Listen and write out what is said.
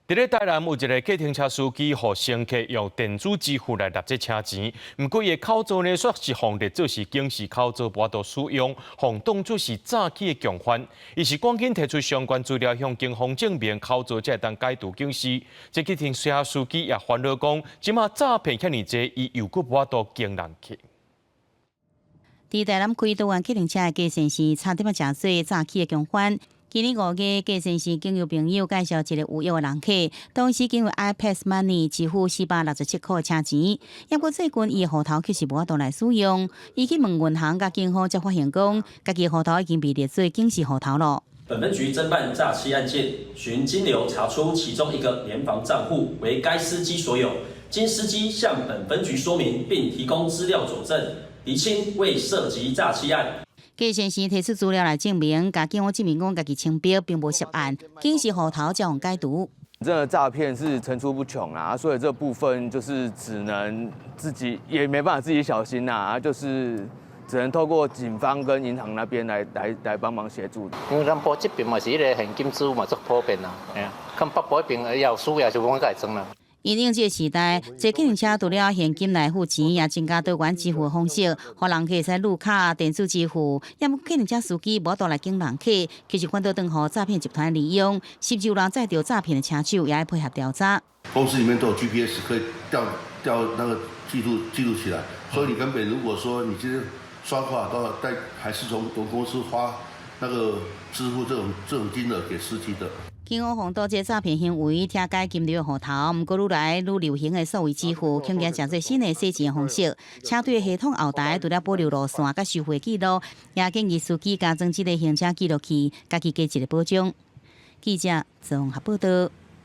佇咧台南有一个計程車司機，予乘客用電子支付來納這車錢，毋過伊的口座呢，卻是予列做是警示口座，無法度使用，予當作是詐欺的共犯。伊是趕緊提出相關資料向警方證明口座才會當解除警示。這計程車司機也煩惱講，這馬詐騙遐爾濟，伊又閣無法度驚人去。佇台南開多元計程車的計程師，差點仔成做詐欺的共犯。今年5月，計程師經由朋友介紹一个有約的人客，當時經由 iPass Money 支付467塊車錢。毋過最近伊的戶頭卻是無法度來使用，伊去問銀行佮警方，才發現講，家己戶頭已經被列做警示戶頭囉。本分局偵辦詐欺案件，循金流查出其中一個聯房賬戶為該司機所有，經司機向本分局說明並提供資料佐證，釐清未涉及詐欺案。計程師提出資料來證明，共警方證明講家己清白，並無涉案，警示戶頭才予解除。這個詐騙是層出不窮啊，所以這部分就是只能自己也沒辦法自己小心啦，就是只能透過警方跟銀行那邊來幫忙協助。因為南部這邊嘛是彼个現金支付嘛足普遍啦，嘿啊，看北部彼邊也有需要就阮家會裝啦。因應這個時代，坐計程車除了現金來付錢，也增加多元支付方式，予人客會使碌卡、電子支付。抑毋過計程車司機無法度來警人客，其實反倒當予詐騙集團利用，甚至有人載著詐騙的車手，也愛配合調查。公司裡面都有 GPS 可以調調那個記錄起來，所以你根本如果說你今天刷卡都帶，還是從公司發那個支付這種金額給司機的。警方防堵這詐騙行為，拆解金流戶頭，毋過愈來愈流行的數位支付，恐驚成做新的洗錢方式。車隊系統後台除了保留路線佮收費記錄，也建議司機加裝這个行車記錄器，家己加一个保障。記者綜合報道。